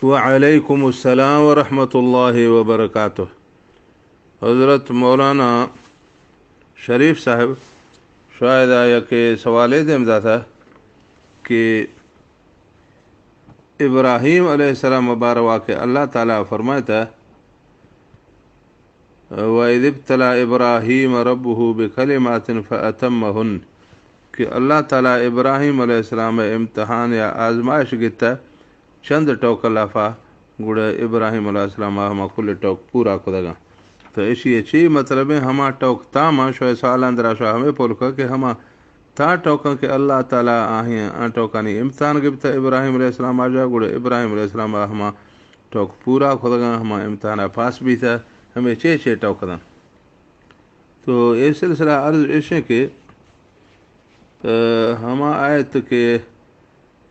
وعلیکم السلام ورحمۃ اللہ وبرکاتہ۔ حضرت مولانا شریف صاحب شاید آ یک سوالے دیم داتا کہ ابراہیم علیہ السلام باروا کہ اللہ تعالی فرمائتا، وَإِذِ ابْتَلَىٰ إِبْرَاهِيمَ رَبُّهُ بِكَلِمَاتٍ فَأَتَمَّهُنَّ، کہ اللہ تعالی ابراہیم علیہ السلام امتحان یا آزمائش گتا چند ٹوک لافا، گڑا ابراہیم علیہ السلام ہما کل ٹوک پورا کدگا۔ تو اشی چی مطلب ہے؟ ہما ٹوک تاما شو سال اندرا شو ہمیں پولکا کہ ہما تا ٹوکاں کہ اللہ تعالی آہیں آ ٹوکانی امتحان گپتا ابراہیم علیہ السلام آجا، گڑا ابراہیم علیہ السلام آ ہما ٹوک پورا کھدگاں، ہما امتحانا پاس بیتا، ہمیں چے چے ٹوک داں۔ تو اے سلسلہ عرض ایشیں کہ، آ، ہما آیت کہ،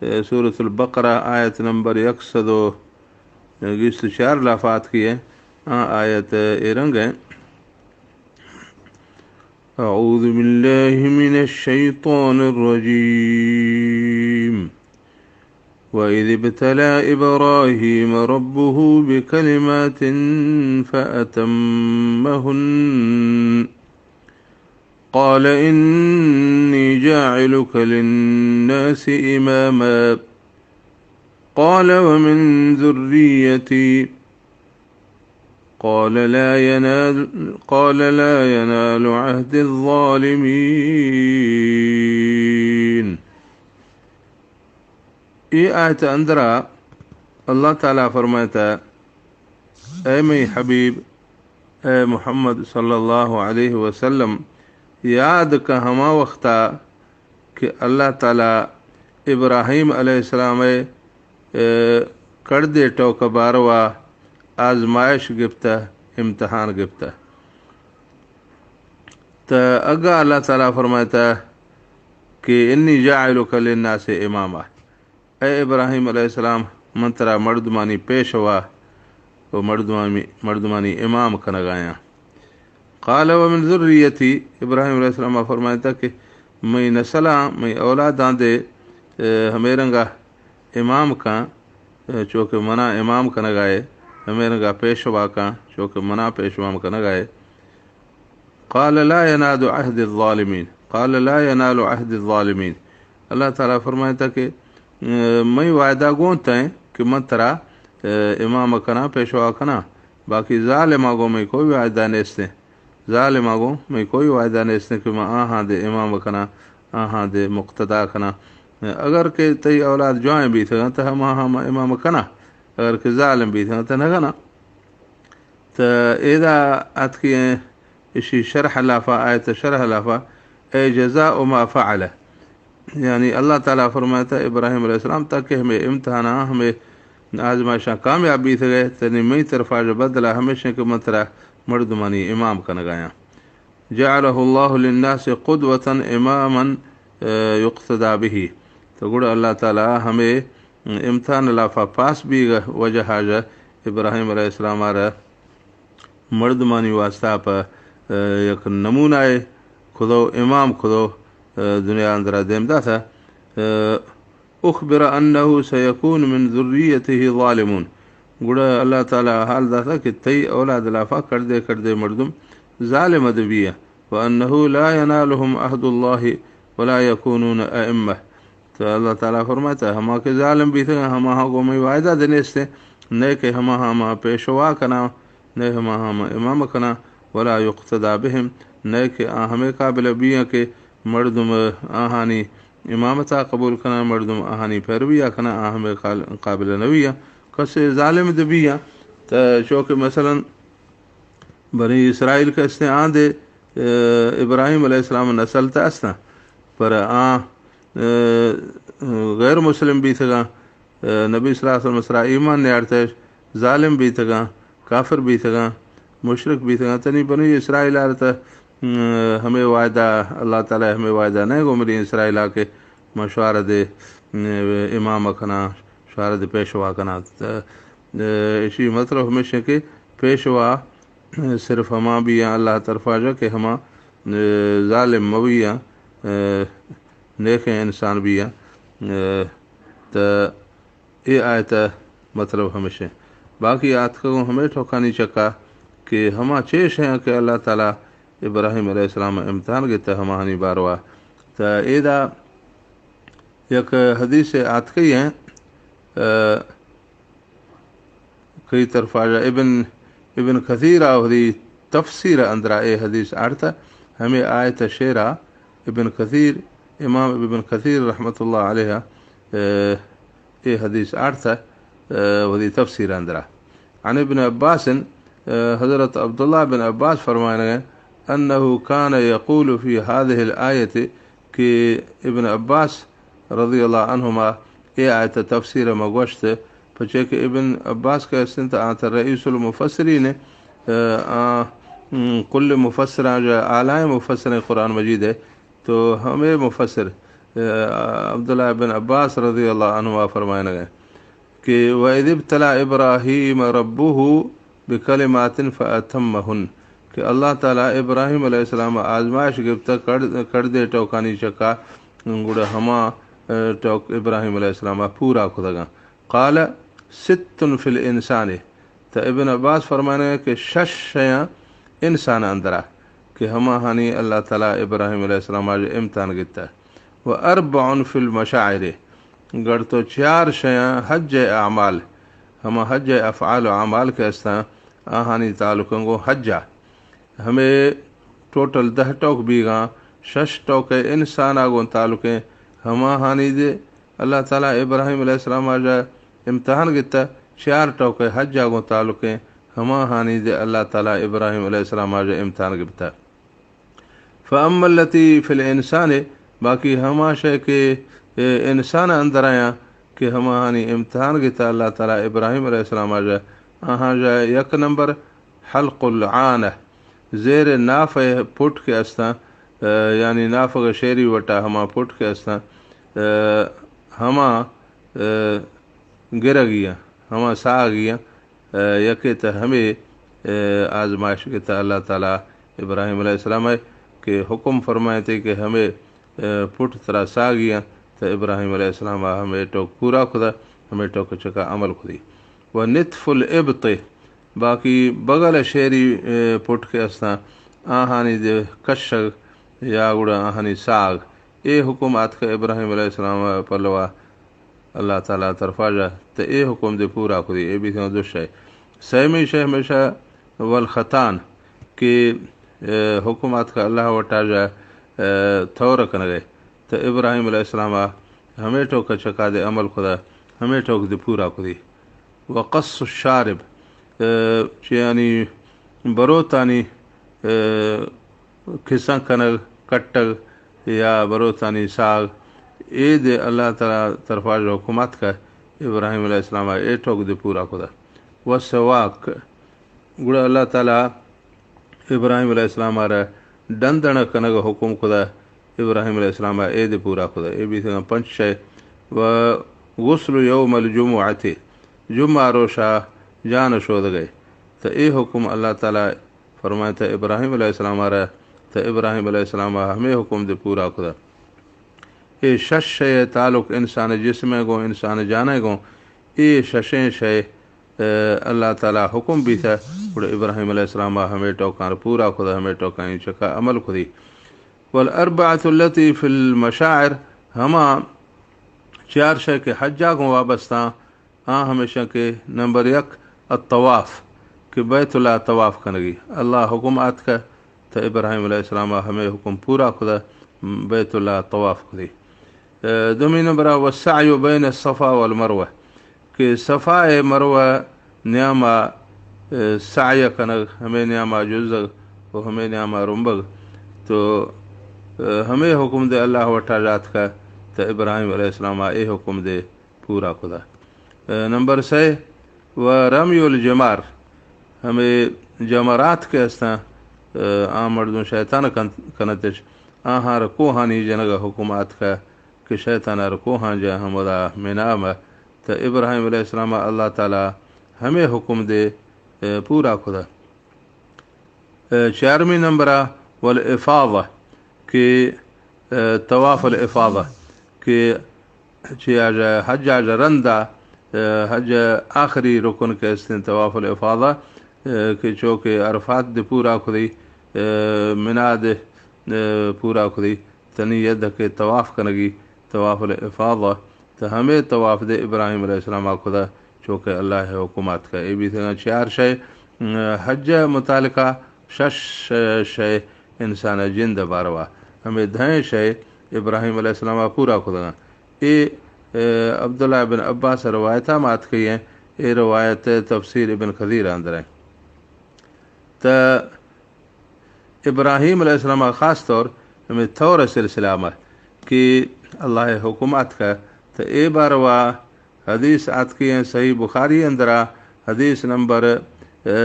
آ، سورۃ البقرہ آیت نمبر یک سد و گیست و چار لافات کی ہے، آ آیت اے رنگ ہے۔ أعوذ بالله من الشيطان الرجيم. وإذ ابتلى إبراهيم ربه بكلمات فأتمهن. قال إني جاعلك للناس إماما. قال ومن ذريتي. قال لا ينال، قال لا ينال عهدي الظالمين. اے آیت اندرا اللہ تعالی فرمائتا، اے مئی حبیب، اے محمد صلی اللہ علیہ وسلم، یاد کا ہما وقتا کہ اللہ تعالی ابراہیم علیہ السلام ء، اے، کڑدے ٹوک باروا آزمائش گپتہ، امتحان گپتہ۔ تہ اگاں اللہ تعالی فرمائتا کہ انی جاعلک للناس اماما، اے ابراہیم علیہ السلام، من ترا مردمانی پیشوا و مردمانی، مردمانی امام کنگایاں۔ قال ومن ذریتی، ابراہیم علیہ السلام فرمائتا کہ مئی نسلاں، مئی اولاداں دے، اے، ہمے رنگا امام کاں، اے، چو کہ منا امام کنگائے، ہمے رنگا پیشوا کاں، چو کہ منا پیشوا کنگائے۔ قال لا ينال عهد الظالمين، قال لا ينال عهد الظالمين۔ اللہ تعالی فرمائتا کہ، اے، مئی وعدہ گون تئیں کہ من ترا، اے، امام کناں، پیشوا کناں، باقی ظالماں گوں مئی کوئی وعدہ نیستیں۔ ظالماں گوں مئی کوئی وعدہ نیستیں کہ من آہاں دے امام کناں، آہاں دے مقتدا کناں۔ اگر کہ تئی اولاد جوائیں بیتگاں، تہ ہما ہما امام کناں، اگر کہ ظالم بیتگاں، تہ نہ کناں۔ تہ ایدا اتکی ایں اشی شرح لافا، آیت شرح لافا، اے جزاء ما فعل۔ یعنی اللہ تعالی فرمائتا ابراہیم علیہ السلام تاکہ ہمیں امتحاناں، ہمیں آزمائشاں کامیاب بیتگئے، تنی مئی طرفا جو بدلہ ہمیشیں کہ من ترا مردمانی امام کنگایاں۔ جعله الله للناس قدوة اماما، اے، يقتدى به۔ تو گڑا اللہ تعالی ہمیں امتحان لافا پاس بیگا وجہ حاجہ ابراہیم علیہ السلام آرہ مردمانی واسطہ پہ، اے، یک نمونہ کھدو، امام کھدو، اے، دنیا اندرا دیم داتا۔ اے، اخبر انه سيكون من ذريته ظالمون۔ گڑا اللہ تعالی حال داتا کہ تئی اولاد لافا کڑدے کڑدے مردم ظالم دبی، وانه لا ينالهم عهد الله ولا يكونون ائمة۔ تو اللہ تعالی فرمائتا، ہما کہ ظالم بیتگاں، ہماہاں گوں مئی وعدہ دے نیستیں، نئے کہ ہماہاں ما پیشوا کناں، نئے ہماہاں ما امام کناں، ولا يقتدى بهم، نئے کہ آ ہمے قابل بیاں کہ مردم آہانی امامتا قبول کناں، مردم آہانی پیرویا کناں، آ ہمے قال-، قابل نبیاں۔ کسے ظالم دے بیاں، تہ چو کہ مثلاً بنی اسرائیل کہ استیں آں دے، اے، ابراہیم علیہ السلام نسل تہ استاں، پر آں، اے، غیر مسلم بیتگاں، اے، نبی صلی اللہ علیہ وسلم سرا ایمان نیارتش، ظالم بیتگاں، کافر بیتگاں، مشرک بیتگاں۔ تنی بنی اسرائیل آرتہ، اے، ہمے وعدہ، اللہ تعالی ہمے وعدہ نہ گو بنی اسرائیل آ کہ ما شوار دے، اے، امام کناں، شوار دے پیشوا کناں۔ تہ، اے، اشی مطلب ہمیشیں کہ پیشوا صرف ہما بیاں اللہ طرفا جا کہ ہما، اے، ظالم مبیاں، اے، نیکیں انسان بیاں۔ اے، تہ اے آیت مطلب ہمیش انت۔ باقی آتکگوں ہمے ٹوکانی چکا کہ ہما چے شیاں کہ اللہ تعالی ابراہیم علیہ السلام ء امتحان گتا ہماہانی باروا۔ تا ایدا یک حدیث آتکئی ہیں، آ، کئی طرفا جا ابن، ابن کثیر آ وہدی تفسیر اندرا اے حدیث آڑتا، ہمیں آیت شعرا ابن کثیر، امام ابن کثیر رحمت اللہ علیہ، آ، اے حدیث آڑتا، آ، وہدی تفسیر اندرا۔ عن ابن عباس، آ، حضرت عبداللہ بن عباس فرمائنگے، انه كان يقول في هذه الآية، کہ ابن عباس رضی اللہ عنہما اے آیت تفسیر ما گوشت، پچے کہ ابن عباس کہ استنت آنت رئیس المفسرین، آ، آ، م، کل مفسراں جا اعلائیں مفسریں قرآن مجید ہے، تو ہمیں مفسر، آ، عبداللہ بن عباس رضی اللہ عنہما فرمائنگے کہ وَإِذِ ابْتَلَىٰ إِبْرَاهِيمَ رَبُّهُ بِكَلِمَاتٍ فَأَتَمَّهُنَّ، کہ اللہ تعالی ابراہیم علیہ السلام آزمائش گپتا کڑ-، کڑدے ٹوکانی چکا گڑا ہما، آ، ٹوک ابراہیم علیہ السلام پورا کتگاں۔ قال ست في الإنسان، تا ابن عباس فرمانے کہ شش شیاں انسان اندرا کہ ہماہانی اللہ تعالی ابراہیم علیہ السلام آج امتحان گتا۔ وأربع في المشاعر، گڑ تو چیار شیاں حج اعمال، ہما حج افعال و اعمال کہ استاں، آہانی تعلق گوں حجا۔ ہمیں ٹوٹل دہ ٹوک بیگاں، شش ٹوک انسانا گوں تعلق ہیں، ہماہانی دے اللہ تعالی ابراہیم علیہ السلام آجا امتحان گتا، چیار ٹوک حجا گوں تعلق ہیں، ہماہانی دے اللہ تعالی ابراہیم علیہ السلام آجا امتحان گپتا۔ فأما التي في الإنسان، باقی ہما شے کہ، اے، انسان اندر آیاں کہ ہماہانی امتحان گتا اللہ تعالی ابراہیم علیہ السلام آجا، آہاں جا یک نمبر حلق العانہ، زیر ناف پٹ کہ استاں، اے، یعنی نافگ شیری وٹا ہما پٹ کہ استاں، اے، ہما، اے، گرگیاں، ہما ساگیاں، اے، یکے تہ ہمے، اے، آزمائش گتا اللہ تعالی ابراہیم علیہ السلام ء کہ حکم فرمائیتے کہ ہمے، اے، پٹ ترا ساگیاں، تہ ابراہیم علیہ السلام ء ہمے ٹوک پورا کتا، ہمے ٹوک چکا عمل کتی۔ و نتف الابط، باقی بغل شعری، اے، پٹ کہ استاں، آہانی دے کشگ یا گڑا آہانی ساگ، اے حکم آتکہ ابراہیم علیہ السلام ء پلوا اللہ تعالی طرفا جا، تہ اے حکم دے پورا کری، اے بیتگاں دو شے۔ سیمی شے ہمیشہ والختان، کہ، اے، حکم آتکہ اللہ وٹا جا، اے، تھور کنگے۔ تہ ابراہیم علیہ السلام آ ہمے ٹوک چکا دے عمل کدا، ہمے ٹوک دے پورا کری۔ وقص الشارب، اے، چہ یعنی بروتانی، اے، کسان کنگ، کٹگ یا بروتانی ساگ، اے دے اللہ تعالی طرفا جو حکم آتکہ ابراہیم علیہ السلام آ اے ٹوک دے پورا کدا۔ و سواک، گڑا اللہ تعالی ابراہیم علیہ السلام آ را ڈندنہ کنگ حکم کدا، ابراہیم علیہ السلام آ اے دے پورا کدا۔ اے بیتگاں پنچ شے۔ و غسل یوم الجمعہ، جمعہ روشا جان شودگے۔ تہ اے حکم اللہ تعالی فرمائے تہ ابراہیم علیہ السلام آ را، تہ ابراہیم علیہ السلام آ ہمے حکم دے پورا کدا۔ اے شش شے تعلق انسان جسم گوں، انسان جان گوں، اے ششیں شے، اے، اللہ تعالی حکم بیتہ، گڑا ابراہیم علیہ السلام آ ہمے ٹوکاں پورا کدا، ہمے ٹوکاں چکا عمل کدی۔ والاربعۃ التی فی المشاعر، ہما چیار شے کہ حجا گوں وابستہ آ ہمیشاں کہ نمبر یک الطواف، کہ بیت اللہ طواف کنگی۔ اللہ حکم آتکہ تہ ابراہیم علیہ السلام آ ہمے حکم پورا کدا، بیت اللہ طواف کدی۔ اے، دومی نمبر آ والسعی بین الصفا والمروہ، کہ صفا اے مروہ نیاما، اے، سعی کنگ، ہمے نیاما جزگ و ہمے نیاما رمبگ۔ تو، اے، ہمے حکم دے اللہ وٹا جاتکہ تہ ابراہیم علیہ السلام آ اے حکم دے پورا کدا۔ اے، نمبر سے، و رمی الجمار، ہمے جمرات کہ استاں، اے، آ مردم شیطان کن-، کنتش، آہاں را کوہانی جنگ حکم آتکہ کہ شیطان را کوہاں جا ہمودا منام، تہ ابراہیم علیہ السلام اللہ تعالی ہمے حکم دے، اے، پورا کدا۔ اے، چارمی نمبر آ والافاضہ، کہ، اے، طواف الافاضہ، کہ چہ آ جا حج آ جا رندا، حج آخری رکن کہ استیں طواف الافاضہ، کہ چوکہ عرفات دے پورا کھدی، منا دے پورا کھدی، تنی ید کہ طواف کنگی، طواف الافاضہ، تو ہمے طواف دے ابراہیم علیہ السلام آ کھدا، چوکہ اللہ حکم آتکا۔ اے بیتگاں چار شے، حج متعلقہ شش شے انسان جند باروا، ہمے دہیں شے ابراہیم علیہ السلام آ پورا کھدگاں۔ اے، اے، عبداللہ بن عباس روایت ہم آتکئی ہیں، اے روایت تفسیر ابن کثیر اندر ہیں۔ تا ابراہیم علیہ السلام خاص طور ہمیں تھور سلسلہ میں کہ اللہ حکم آتکا، تا اے باروا حدیث آتکئی ہیں صحیح بخاری اندرا، حدیث نمبر، اے،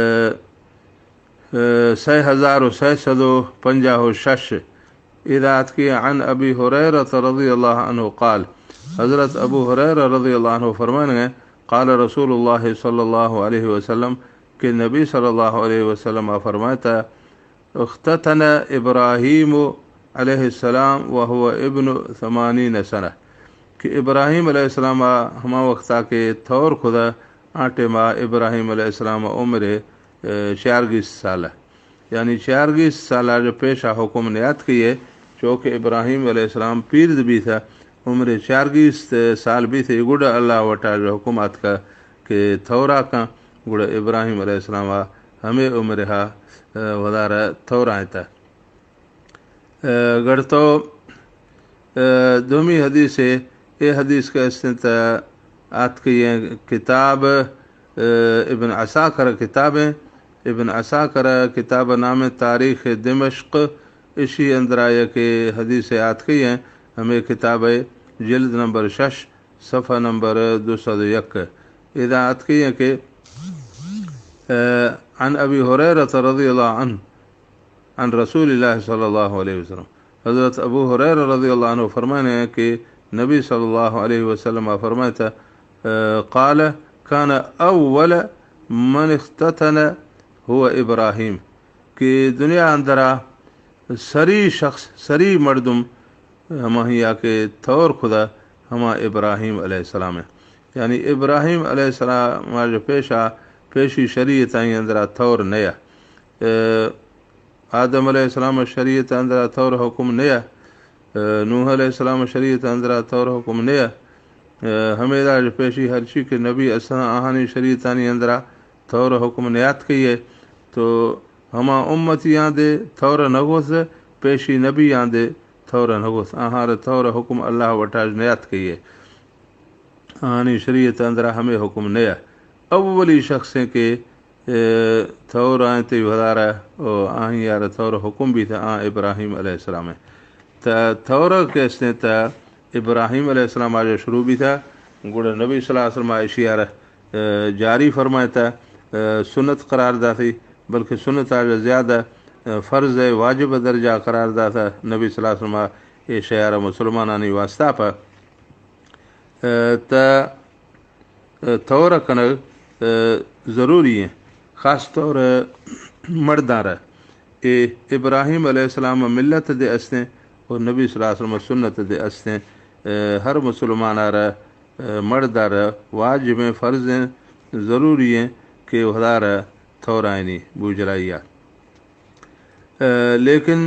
سئے ہزار و سئے سد و پنجاہ و شش۔ ادا آتکئی عن ابی ہریرہ رضی اللہ عنہ قال، حضرت ابو ہریرہ رضی اللہ عنہ فرمائنگے، قال رسول اللہ صلی اللہ علیہ وسلم، کہ نبی صلی اللہ علیہ وسلم آ فرمائتا، اختتن ابراہیم علیہ السلام وهو ابن ثمانین سنہ، کہ ابراہیم علیہ السلام آ ہما وقتا کہ تھور کھدا، آ ٹیما ابراہیم علیہ السلام عمر، اے، چیارگیست سال، یعنی چیارگیست سال آ جو پیشا حکم نیاتکئی ہے، چوکہ ابراہیم علیہ السلام پیر بیتا، عمر چیارگیست سال بیتا، گڈا اللہ وٹا جو حکم آتکا کہ تھورا کن، گڑا ابراہیم علیہ السلام آ ہمے عمر ہا، اے، ودارا تھورا آئیتا۔ اے، گڑتو، اے، دومی حدیث ہے، اے حدیث کا استنت آتکئی ہیں کتاب، اے، ابن عساکر کتاب ہیں، ابن عساکر کتاب نام تاریخ دمشق، اشی اندرا یک حدیث آتکئی ہیں، ہمیں کتاب جلد نمبر شش، صفحہ نمبر دو سد و یک۔ ادا آتکئی ہیں کہ، اے، عن ابی ہریرہ رضی اللہ عنہ، عن رسول اللہ صلی اللہ علیہ وسلم۔ حضرت ابو ہریرہ رضی اللہ عنہ فرمانے ہیں کہ نبی صلی اللہ علیہ وسلم آ فرمائتا، اے، قال، کان اول من اختتن هو ابراہیم، کہ دنیا اندرا سری شخص، سری مردم ہما ہیا کہ تھور کھدا ہما ابراہیم علیہ السلام ہے۔ یعنی ابراہیم علیہ السلام آ جو پیشا، پیشی شریعت آئی اندرا تھور نیا۔ اے، آدم علیہ السلام شریعت اندرا تھور حکم نیا، اے، نوح علیہ السلام شریعت اندرا تھور حکم نیا، اے، ہمیدا پیشی ہرچی کہ نبی اساں آہانی شریعتانی اندرا تھور حکم نیاتکئی ہے، تو ہما امتیاں دے تھور نگوس، پیشی نبیاں دے تھور نگوس، آہار تھور حکم اللہ وٹاج نیاتکئی ہے۔ آہانی شریعت اندرا ہمیں حکم نیا۔ اولی شخصیں کہ، اے، تھور آئیں تی ودارا، او آہی یار تھور حکم بیتا آ ابراہیم علیہ السلام ہے۔ تا تھور کہ استیں تا ابراہیم علیہ السلام آ جو شروع بیتا، گڑا نبی صلی اللہ علیہ وسلم آ اشی یار، اے، جاری فرمائتا، اے، سنت قرار داتی، بلکہ سنت آ جو زیادہ، اے، فرض ہے، واجب درجہ قرار داتا نبی صلی اللہ علیہ وسلم آ اے شیار مسلمانانی واسطہ پا۔ اے، تا تھور کنگ، اے، ضروری ہیں، خاص طور مرداں را۔ اے ابراہیم علیہ السلام ملت دے استیں اور نبی صلی اللہ علیہ وسلم سنت دے استیں۔ اے، ہر مسلمان را، اے، مرداں را واجب ہیں، فرض ہیں، ضروری ہیں کہ ودارا تھورائنی بوجلائی آ۔ اے، لیکن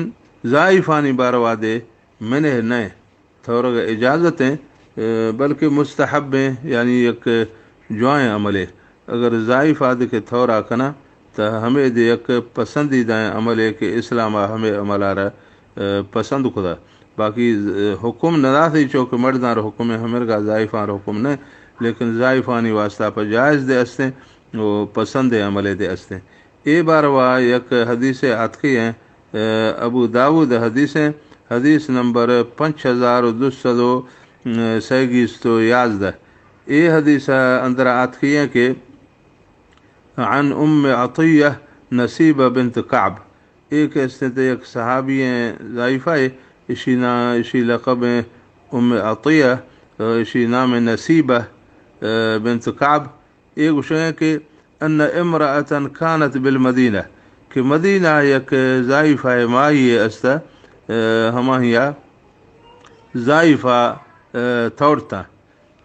زائفانی باروا دے منع نہ تھورگ اجازت ہیں، اے، بلکہ مستحب ہیں، یعنی یک جوائیں عملے۔ اگر زائف آدے کہ تھورا کنا، تا ہمیں دے یک پسندیدہ عملے کہ اسلام آ ہمیں عمل آ را، اے، پسند کھدا۔ باقی، اے، حکم نہ داتی چوکہ مردان را حکم ہے، ہمرگا زائفان را حکم نہ، لیکن زائفانی واسطہ پا جائز دے استیں، وہ پسند عملے دے استیں۔ اے باروا یک حدیث آتکئی ہیں، اے، ابو داؤد حدیث ہیں، حدیث نمبر پنچ ہزار و دو سد و سیگیست و یازدہ۔ اے حدیث اندر آتکئی ہیں کہ عن ام عطیہ نصیبہ بنت کعب، اے کہ استیں تے یک صحابی ہیں ضعیفہ ہے، اشی نا-، اشی لقب ہیں ام عطیہ، اشی نام نصیبہ، اے، بنت کعب۔ اے گوشگ کہ ان امرأة کانت بالمدینہ، کہ مدینہ یک زائفہ مائی استا، اے، ہماہیا زائفہ، اے، تھورتا۔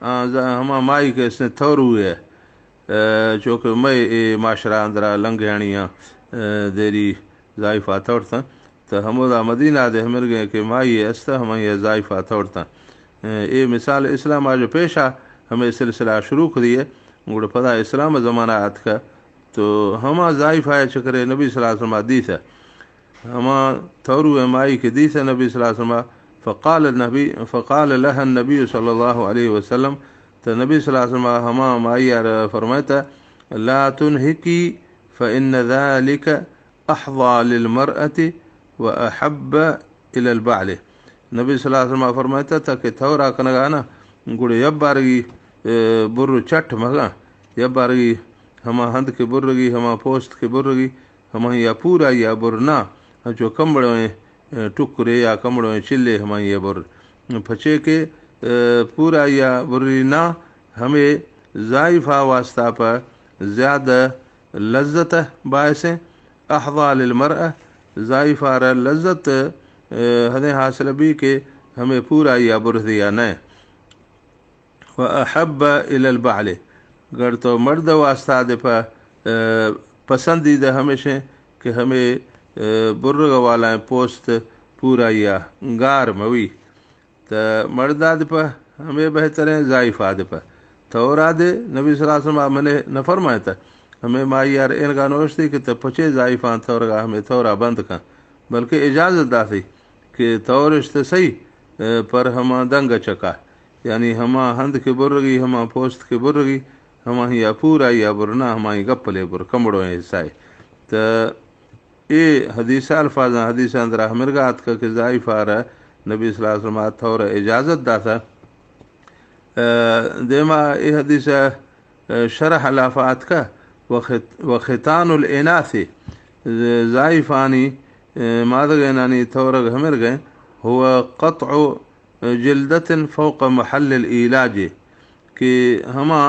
آ، ز-، ہما مائی کہ استیں تھورو ہے، اے، چونکہ مئے اے معاشرہ اندرا لنگیانی آ، اے، دیری زائفہ تھورتاں، تو ہمودا مدینہ دے ہمرگیں کہ مائی استہ ہمائی زائفہ تھورتاں۔ اے، اے مثال اسلام آ جو پیشا ہمیں سلسلہ شروع کری ہے، گڑا پدا اسلام زمانہ آتکا، تو ہما زائفہ چکرے نبی صلی اللہ علیہ وسلم دیتہ۔ ہما تورو ء مائی کہ دیتہ نبی صلی اللہ علیہ وسلم، فقال النبی، فقال لها النبی صلی اللہ علیہ وسلم، تو نبی صلی اللہ علیہ وسلم ہما مائی آر فرمائتا، لا تنهكي فإن ذلك أحظى للمرأة وأحب إلى البعل۔ نبی صلی اللہ علیہ وسلم فرمائتا تھا کہ تھورا کنگا نا، گڑے یب بارگی، اے، بر چٹ مگا، یب بارگی ہما ہند کے برگی، ہما پوست کے برگی، ہمائی یا پورا یا بر نہ، ہنچو کمبڑویں، اے، ٹکرے یا کمبڑویں چلے ہمائی یا بر۔ پچے کہ، اے، پورا یا بری نہ، ہمیں زائفہ واسطہ پہ زیادہ لذت باعث ہیں۔ احظى للمرأة، زائفہ را لذت، اے، ہدیں حاصل بھی کہ ہمیں پورا یا بر دیا نہ۔ و احب الی البعل، گر تو مرد واسطہ دے پہ، اے، پسندیدہ ہمیشیں کہ ہمیں، اے، برگ والا پوست پورا یا گار موی۔ تو مردا دے پہ ہمیں بہتریں زائفہ دے پہ۔ تھورا دے نبی صلی اللہ علیہ وسلم منے نہ فرمائے تا۔ ہمیں مائی یار اینگا نوشتی کہ تو پچے زائفان تھورگا ہمیں تھورا بند کن۔ بلکہ اجازت داتی کہ تھورش تو صحیح، اے، پر ہما دنگ چکا۔ یعنی ہما ہند کے برگی، ہما پوست کے برگی، ہما ہی یا پورا یا برنا، ہما ہی گپلے بر، کمڑو ہیں حصہ ہے۔ تو اے حدیث الفاظاں، حدیث اندرا ہمرگا آتکا کہ زائفہ را نبی صلی اللہ علیہ وسلم آ تھورا اجازت داتا۔ اے، دیما اے حدیث، اے، شرح لافا آتکا، وخت-، وختان الاناث، ز-، زائفانی، اے، مادگینانی تھورگ ہمرگیں، هو قطع جلدة فوق محل الإيلاج، کہ ہما،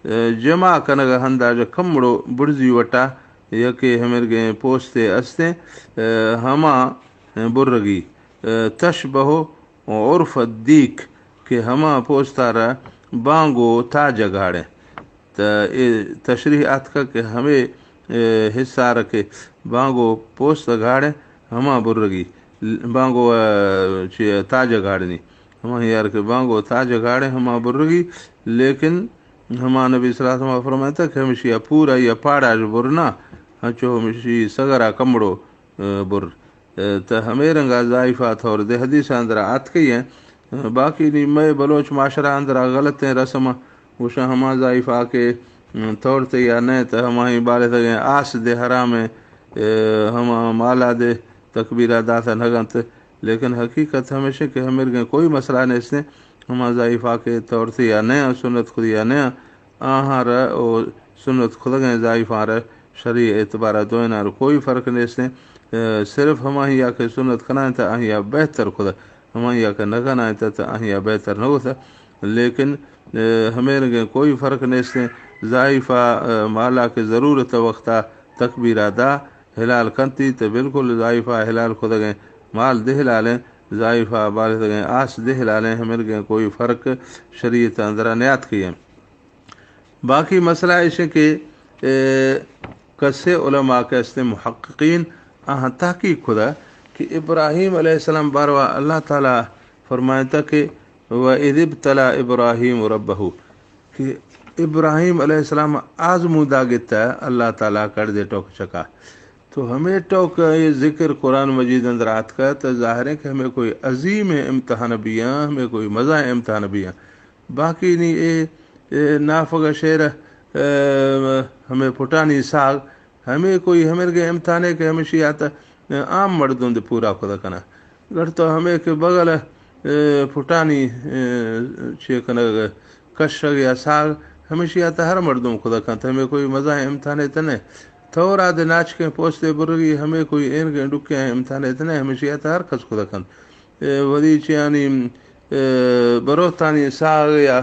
اے، جمع کنگ ہندا جا کمڑو بڑزی وٹا یکے ہمرگیں پوستے استیں، اے، ہما برگی، اے، تشبه عرف الديك، کہ ہما پوستا را بانگو تاج گھاڑیں۔ تا اے تشریح آتکا کہ ہمے، اے، حصہ را کہ بانگو پوست گھاڑیں، ہما برگی، بانگو، اے، چی تاج گھاڑنی، ہما یار کہ بانگو تاج گھاڑیں، ہما برگی، لیکن ہما نبی صلی اللہ علیہ وسلم فرمائتا کہ ہمشی پورا یا پاڑا جو برنا، ہنچو ہمشی سگرا کمڑو، اے، بر۔ اے، تہ ہمے رنگا زائفہ تھور دے حدیث اندرا آتکئی ہیں۔ باقی نی مئے بلوچ معاشرہ اندرا غلطیں رسم گوشاں ہما زائفہ کہ، ام، تھورتے یا نہ تہ ہمائی بالتگیں آس دے حرام ہیں، اے، ہما مالا دے تکبیرہ داتا نگنت۔ لیکن حقیقت ہمیشہ کہ ہمرگیں کوئی مسئلہ نیستیں۔ ہما زائفہ کہ تھورتے یا نہ سنت خودی یا نہ آہاں را او سنت خدگیں زائفاں را شرعی اعتبارا دوئیناں را کوئی فرق نیستیں۔ اے، صرف ہماہیا کہ سنت کنائیں تا آہیا بہتر خدا، ہماہیا کہ نہ کنائیں تا، تا آہیا بہتر نہ ہوتا۔ لیکن، اے، ہمے رنگیں کوئی فرق نیستیں۔ زائفہ، اے، مالا کہ ضرورت وقتا تکبیرہ دا حلال کنتی، تا بالکل زائفہ حلال خدگیں مال دے حلالیں، زائفہ بالتگیں آس دے حلالیں، ہمرگیں کوئی فرق شریعت اندرا نیات کیے۔ باقی مسئلہ ایش کہ، اے، کسے علماء کہ استیں محققین آہاں تحقیق کھدا کہ ابراہیم علیہ السلام باروا اللہ تعالی فرمائتا کہ و اذ ابتلی ابراہیم ربہ، کہ ابراہیم علیہ السلام آزمودا گتا اللہ تعالی کڑدے ٹوک چکا۔ تو ہمے ٹوک یہ ذکر قرآن مجید اندر آتکا تو ظاہر ہے کہ ہمیں کوئی عظیم امتحان بیاں، ہمیں کوئی مزہ امتحان بیاں۔ باقی نی اے، اے نافگ شعر، اے، ہمے پٹانی ساگ، ہمے کوئی ہمرگے امتحانے کہ ہمشی آتا عام مردم دے پورا کھدا کنا۔ گڑ تو ہمے کہ بغل، اے، پٹانی، اے، چے کنگ کشگ یا ساگ، ہمشی آتا ہر مردم کھدا کنت۔ ہمے کوئی مزہ امتحانے تنے۔ تھورا دے ناچکیں پوستے برگی، ہمے کوئی اینگیں ڈکیں امتحانے تنے، ہمشی آتا ہر کس کھدا کنت۔ اے، ودی چیانی اے، بروتانی ساغ یا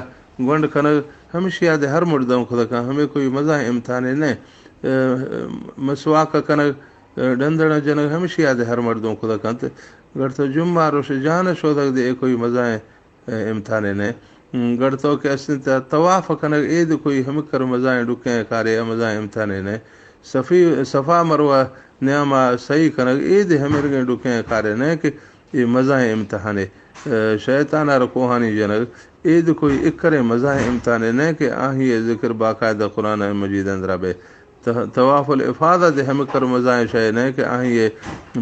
گونڈ کنگ ہمشی آ دے ہر مردم کھدا کن، ہمے کوئی مزاحیں امتحانے نہ۔ اے، مسواک کنگ، اے، ڈندڑ جنگ ہمشی آ دے ہر مردم کھدا کنت۔ گڑ تو جمعہ روش جان شودگ دے اے کوئی مزاحیں، اے، امتحانے نہ۔ گڑ تو کہ استیں تا طواف کنگ اید کوئی ہمکر مزائیں ڈکیں کارے، مزائیں امتحانے نہ۔ صفی، صفا مروہ نیاما سعی کنگ اید ہمرگیں ڈکیں کارے نہ کہ اے مزائیں امتحانے۔ شیطان ء را کوہانی جنگ اید کوئی اکریں مزائیں امتحانے نہ کہ آہی ذکر باقاعدہ قرآن مجید اندرا بے۔ ت-، طواف الافاضہ دے ہمکر مزائیں شے نہ کہ آہی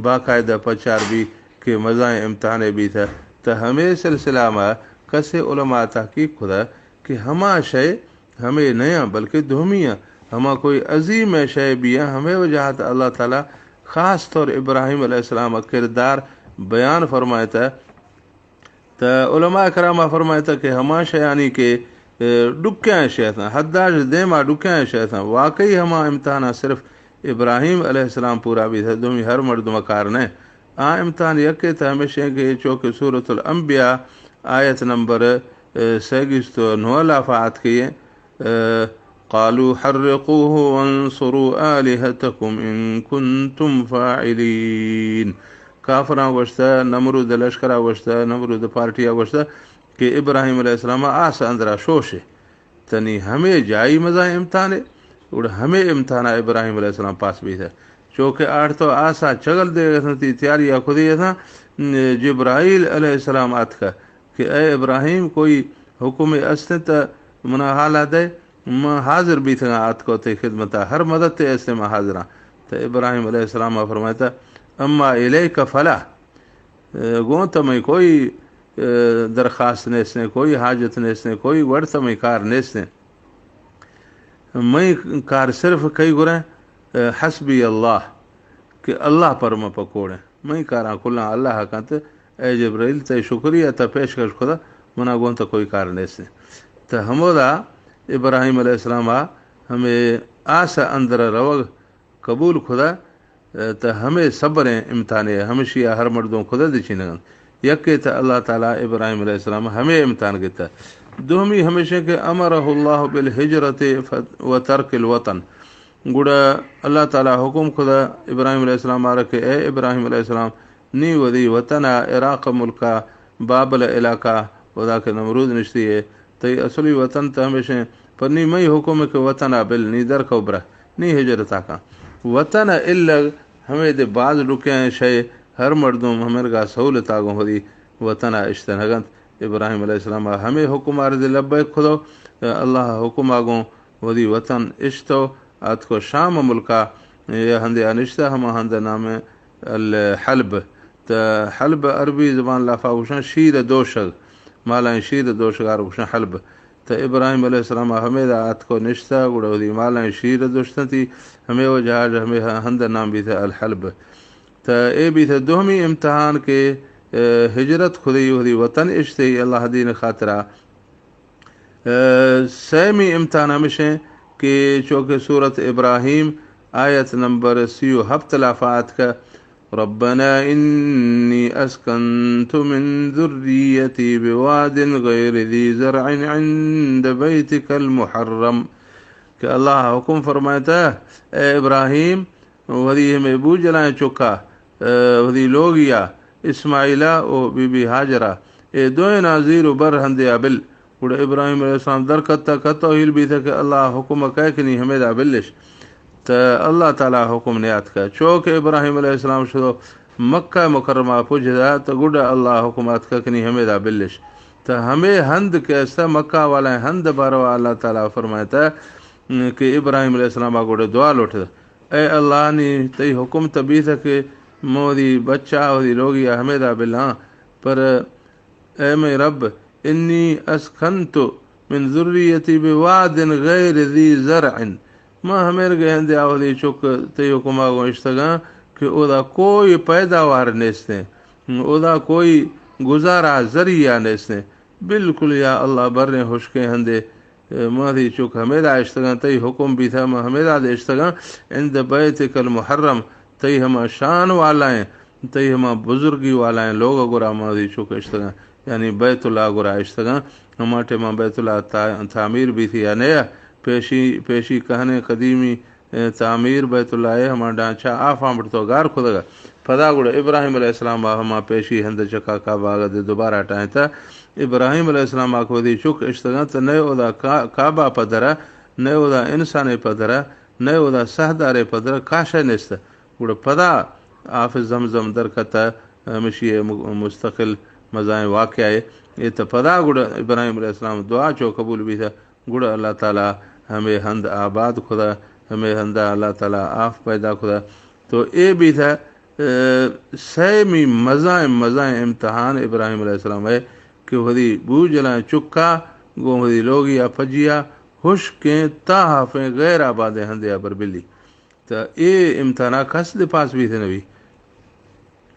باقاعدہ پچار بی کہ مزائیں امتحانے بیتہ۔ تہ ہمے سلسلہ ما کسے علماء تحقیق کھدا کہ ہما شے ہمے نیاں بلکہ دومی آں، ہما کوئی عظیم شے بیاں، ہمے وجہ تہ اللہ تعالی خاص طور ابراہیم علیہ السلام کردار بیان فرمائتہ۔ تہ علماء کرام فرمائتہ کہ ہما شیانی کہ، اے، ڈکیاں شے اتاں، حداش دیما ڈکیاں شے اتاں، واقعی ہما امتحاناں صرف ابراہیم علیہ السلام پورا بیتہ، دومی ہر مردم کار نہ۔ آ امتحان یکے تہ ہمیشیں کہ چوکہ سورۃ الانبیاء آیت نمبر، اے، سیگیست و نو لافا آتکیے۔ اے، قالوا حرقوه وانصروا آلهتكم إن كنتم فاعلين۔ کافراں گوشتہ، نمرود لشکرا گوشتہ، نمرود پارٹیا گوشتہ کہ ابراہیم علیہ السلام آس اندرا شوشے۔ تنی ہمے جائی مزا امتحانے، گڑا ہمے امتحانا ابراہیم علیہ السلام پاس بیتہ۔ چوکہ آڑ تو آسا چگل دے گسنتی تیاری آ کھدی اتاں، جبرائیل علیہ السلام آتکہ کہ اے ابراہیم، کوئی حکم استیں تہ منا حالا دے، من حاضر بیتگاں آتکو تئی خدمتا، ہر مدد تے استیں من حاضراں۔ تہ ابراہیم علیہ السلام فرمائتا، اما الیک فلا، گوں تہ مئی کوئی، اے، درخواست نیستیں، کوئی حاجت نیستیں، کوئی وڑ تہ مئی کار نیستیں۔ مئی کار صرف کئی گریں، اے، حسبی اللہ، کہ اللہ پر من پکوڑیں۔ مئی کاراں کلاں اللہ کنت۔ اے جبرائیل، تئی شکریہ، تہ پیشکش کھدا، منا گوں تہ کوئی کار نیستیں۔ تہ ہمودا ابراہیم علیہ السلام آ ہمے آس اندر روگ قبول کھدا، تہ ہمے صبریں امتحانے، ہمشی آ ہر مردم کھدا دچینگ انت۔ یکے تہ اللہ تعالی ابراہیم علیہ السلام ہمے امتحان گتا۔ دومی ہمیشیں کہ امرہ اللہ بالہجرت ف-، و ترک الوطن۔ گڑا اللہ تعالی حکم کھدا ابراہیم علیہ السلام آرا کہ اے ابراہیم علیہ السلام، نی وثی وطن ء عراق ملک ء بابل علاقہ، ودا کہ نمرود نشتی ء، تئی اصلی وطن تہ ہمیشیں، پر نی مئی حکم ء کہ وطن ء بل، نی در کئو برہ، نی ہجرت ء کن۔ وطن ء الگ ہمے دے باز ڈکیں شے، ہر مردم ہمرگا سہولت ء گوں وثی وطن ء اشتنگ انت۔ ابراہیم علیہ السلام ء ہمے حکم ء رد لبیک کھدو، اللہ ء حکم ء گوں وثی وطن اشتو، آتکو شام ملک ء، یا ہندے ء نشتہ، ہما ہند ء نام الحلب۔ تہ حلب عربی زبان لافا گوشاں شیر دوشگ، مالائیں شیر دوشگار گوشاں حلب۔ تہ ابراہیم علیہ السلام ہمیدا آتکو نشتہ، گڑا وثی مالائیں شیر دوشتنتی، ہمے وجہ آج ہمے ہند نام بیتہ الحلب۔ تہ اے بیتہ دومی امتحان کہ، اے، ہجرت کھدی وثی وطن اشتے اللہ دین خاطرہ۔ اے، سیمی امتحان ہمشیں کہ چونکہ سورت ابراہیم آیت نمبر سی و ہفت لافا آتکہ، ربنا انی اسکنت من ذریتی بواد غیر ذی زرع عند بیتک المحرم، کہ اللہ حکم فرمائتا، اے ابراہیم، وثی ہمے بوجلائیں چکا، اے، وثی لوگیا، اسماعیلا و بی بی ہاجرا، اے دوئیناں زیر و بر ہندیا بل۔ گڑا ابراہیم علیہ السلام درکتہ، کتو ہیل بیتہ کہ اللہ حکم کئے کہ نی ہمیدا بلش۔ تہ اللہ تعالی حکم نیاتکہ۔ چو کہ ابراہیم علیہ السلام شدو مکہ مکرمہ پجدا، تہ گڈا اللہ حکم آتکہ کہ نی ہمیدا بلش۔ تہ ہمے ہند کہ استہ مکہ والائیں ہند باروا اللہ تعالی فرمائتہ کہ ابراہیم علیہ السلام آ گڈا دعا لوٹتہ۔ اے اللہ، نی تئی حکم تہ بیتہ کہ من وثی بچا وثی لوگیا ہمیدا بلاں، پر اے مئے رب، انی اسکنت من ذریتی بواد غیر ذی زرع، من ہمرگے ہندیا وثی چک تئی حکما گوں اشتگاں کہ اودا کوئی پیداوار نیستیں، اودا کوئی گزارا ذریعہ نیستیں۔ بالکل یا اللہ، بریں ہشکیں ہندے، اے، من وثی چک ہمیدا اشتگاں، تئی حکم بیتہ من ہمیدا دے اشتگاں، عند بیتک المحرم، تئی ہما شان والائیں، تئی ہما بزرگی والائیں لوگ گورا من وثی چک اشتگاں، یعنی بیت اللہ گورا اشتگاں۔ ہما ٹیما بیت اللہ تا-، تعمیر بیتہ یا نیا، پیشی، پیشی کہنیں قدیمی اے، تعمیر بیت اللہ ء ہما ڈھانچہ آفاں بڑتو گار کھدگا۔ پدا گڑا ابراہیم علیہ السلام ء ہما پیشی ہند چکا کعبہ آگا دے دوبارہ ٹاہینتہ۔ ابراہیم علیہ السلام آ کہ وثی چک اشتگاں تہ نئے اودا کا-، کعبہ پدرا، نئے اودا انسانے پدرا، نئے اودا سہدارے پدرا کاشے نیست۔ گڑا پدا آف زمزم در کتہ، ہمشی م-، مستقل مزائیں واقعہ اے۔ اے تہ پدا گڑا ابراہیم علیہ السلام دعا چو قبول بیتہ۔ گڑا اللہ تعالی ہمے ہند آباد کتہ، ہمے ہندا اللہ تعالی آف پیدا کتہ۔ تو اے بیتہ، اے، سیمی مزائیں، مزائیں امتحان ابراہیم علیہ السلام اے کہ وثی بوجلائیں چکا گوں وثی لوگیا پجیا ہشکیں تاہافیں غیر آبادیں ہندیا بر بلی۔ تہ اے امتحانا کس دے پاس بیتہ نبی۔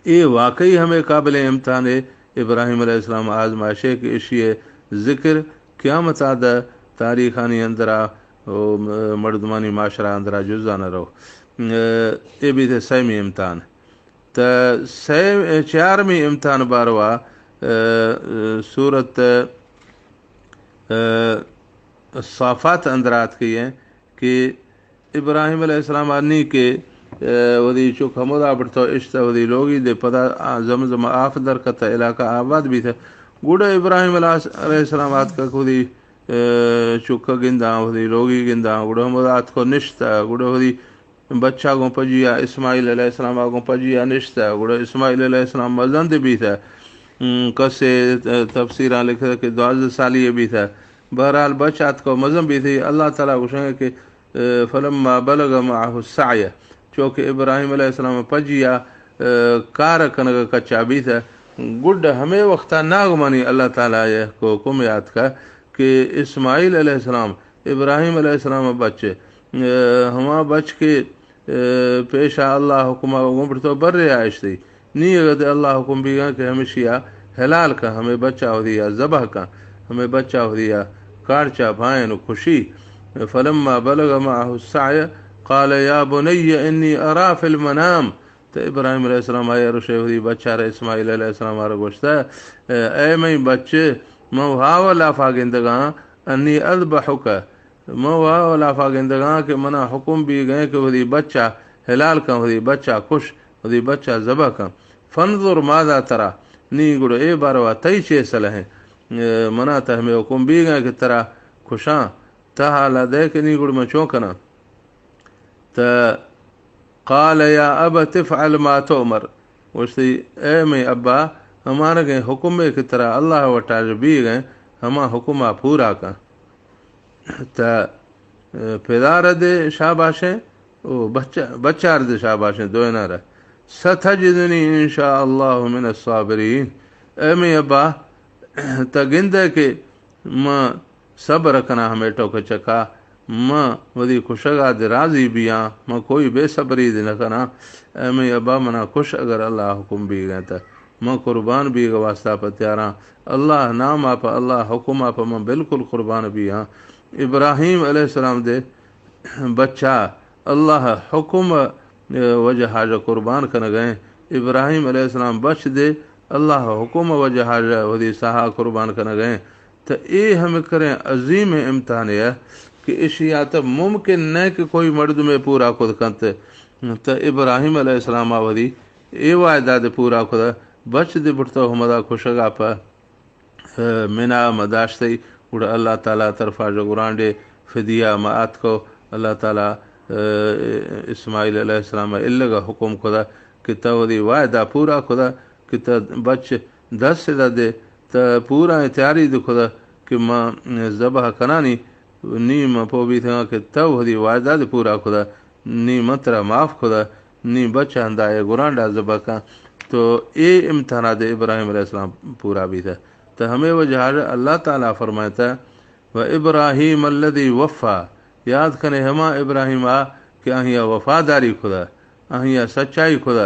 اے واقعی ہمے قابل امتحان اے، ابراہیم علیہ السلام آزمائشے کہ اشی ذکر قیامتا دہ تاریخانی اندرا و مردمانی معاشرہ اندرا جزا نہ رو۔ اے بیتہ سیمی امتحان۔ تہ سیم-، چارمی امتحان باروا، اے، سورت، اے، الصافات اندرا آتکئی ایں کہ ابراہیم علیہ السلام آ نی کہ، اے، وثی چک ہمودا بڑتو اشتہ وثی لوگی دے پدا آ زمزم آف در کتہ علاقہ آباد بیتہ۔ گڑا ابراہیم علیہ السلام آتکہ کہ وثی، اے، چکا گنداں، وثی لوگی گنداں، گڑا ہمودا آتکو نشتہ، گڑا وثی بچا گوں پجیا، اسماعیل علیہ السلام آ گوں پجیا نشتہ، گڑا اسماعیل علیہ السلام مزن دے بیتہ۔ ہم، کسے تفسیراں لکھتہ کہ دوازدہ سالی بیتہ۔ بہرحال بچ آتکو مزن بیتہ، اللہ تعالی گوشنگہ کہ، اے، فلما بلغ معه السعی، چوکہ ابراہیم علیہ السلام پجیا، اے، کار کنگا کچا بیتہ، گڈ ہمے وقتا ناگمانی اللہ تعالی ء حکم آتکہ کہ اسماعیل علیہ السلام، ابراہیم علیہ السلام بچ، اے، ہما بچ کہ، اے، پیشا اللہ حکما گوں بڑتو برے آ اشتی۔ نی اگہ دے اللہ حکم بیگاں کہ ہمشیا حلال کن، ہمے بچا وثیا ذبح کن، ہمے بچا وثیا کارچا بھائن و کشی۔ فلما بلغ معه السعی قال یا بنی انی ارا فی المنام۔ تہ ابراہیم علیہ السلام آئی ء رشے وثی بچار اسماعیل علیہ السلام آرا گوشتہ، اے مئی بچ، من ہاو لافا گندگاں، انی اذبحک، من ہاو لافا گندگاں کہ منا حکم بیگئے کہ وثی بچا حلال کن، وثی بچا کش، وثی بچا ذبح کن۔ فانظر ماذا تری، نی گڑا اے باروا تئی چے صلاح ایں؟ اے، منا تہ ہمے حکم بیگئے کہ ترا کشاں، تہ حالا دے کہ نی گڑا من چون کناں؟ تہ قال یا ابت افعل ما تؤمر، گوشتی، اے مئی ابا، ہمانگیں حکمے کہ ترا اللہ وٹا بیگئے، ہما حکما پورا کن۔ تہ، اے، پدار دے شاباشیں و بچ-، بچار دے شاباشیں دوئینارا۔ ستجدنی ان شاء اللہ من الصابرین۔ اے مئی ابا، تہ گندئے کہ من صبر کناں ہمے ٹوک چکا، من وثی کشگا دے راضی بیاں، من کوئی بے صبری دے نہ کناں۔ اے مئی ابا منا کش اگر اللہ حکم بیگئے تہ من قربان بیگا واسطہ پہ تیاراں۔ اللہ ناما پہ اللہ حکما پہ من بالکل قربان بیاں۔ ابراہیم علیہ السلام دے بچا اللہ حکم وجہا قربان کنگئے۔ ابراہیم علیہ السلام بچ دے اللہ حکم وجہا وثی ساہا قربان کنگئے۔ تہ اے ہمکریں عظیمیں امتحانے ء کہ اشیا تہ ممکن نہ کہ کوئی مردمے پورا کت کنت۔ تہ ابراہیم علیہ السلام ء وثی اے وعدہ دے پورا کت، بچ دے بڑتو ہمدا کشگا پہ منا ما داشتئی، گڑا اللہ تعالی طرفا ژ گرانڈے فدیہ ما آتکو۔ اللہ تعالی، اے، اسماعیل علیہ السلام ء الگا حکم کت کہ تہ وثی وعدہ پورا کت کہ تہ بچ دست دے، تہ پورا تیاری دے کت کہ ما ذبح کنانی، نی ما پو بیتگاں کہ تہ وثی وعدہ دے پورا کت، نی من ترا معاف کت، نی بچ ہندا اے گرانڈا ذبح کن۔ تو اے امتحانا دے ابراہیم علیہ السلام پورا بیتہ۔ تہ ہمے وجہا اللہ تعالی فرمائتہ، و ابراہیم الذی وفی، یاد کنے ہما ابراہیم آ کہ آہیا وفاداری کت، آہیا سچائی کت۔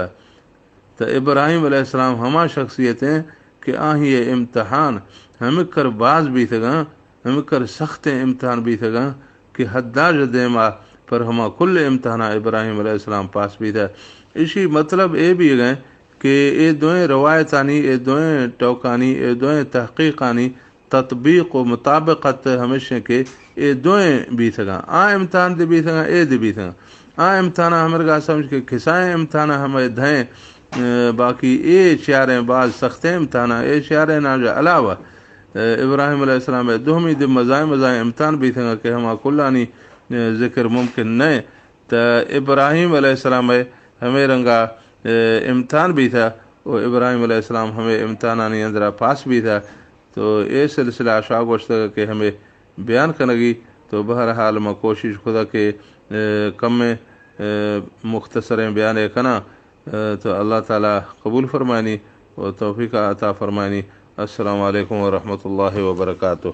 تہ ابراہیم علیہ السلام ہما شخصیت ایں کہ آہی امتحان ہمکر باز بیتگاں، ہمکر سختیں امتحان بیتگاں کہ حداژ دیما پر ہما کل امتحانا ابراہیم علیہ السلام پاس بیتہ۔ اشی مطلب اے بیگئے کہ اے دوئیں روایتانی، اے دوئیں ٹوکانی، اے دوئیں تحقیقانی تطبیق و مطابقت ہمیش انت کہ اے دوئیں بیتگاں۔ آ امتحان دی بیتگاں، اے دی بیتگاں۔ آ امتحانا ہمرگا سمجھ کہ کسائیں امتحانا ہمے دھیں، اے، باقی اے چیاریں باز سختیں امتحانا، اے چیاریں ناجا علاوہ۔ ابراہیم علیہ السلام ءِ دومی دے مزائیں مزائیں امتحان بیتگ کہ ہما کلانی ذکر ممکن نہ۔ تا ابراہیم علیہ السلام ءِ ہمے رنگا امتحان بیتا، و ابراہیم علیہ السلام ہمے امتحانانی اندرا پاس بیتا۔ تو اے سلسلہ اشا گوشتگ کہ ہمے بیان کنگی۔ تو بہرحال ما کوشش کتا کہ کمیں مختصریں بیانے کناں۔ تو اللہ تعالی قبول فرمائنی و توفیق عطا فرمائنی۔ السلام علیکم ورحمۃ اللہ وبرکاتہ۔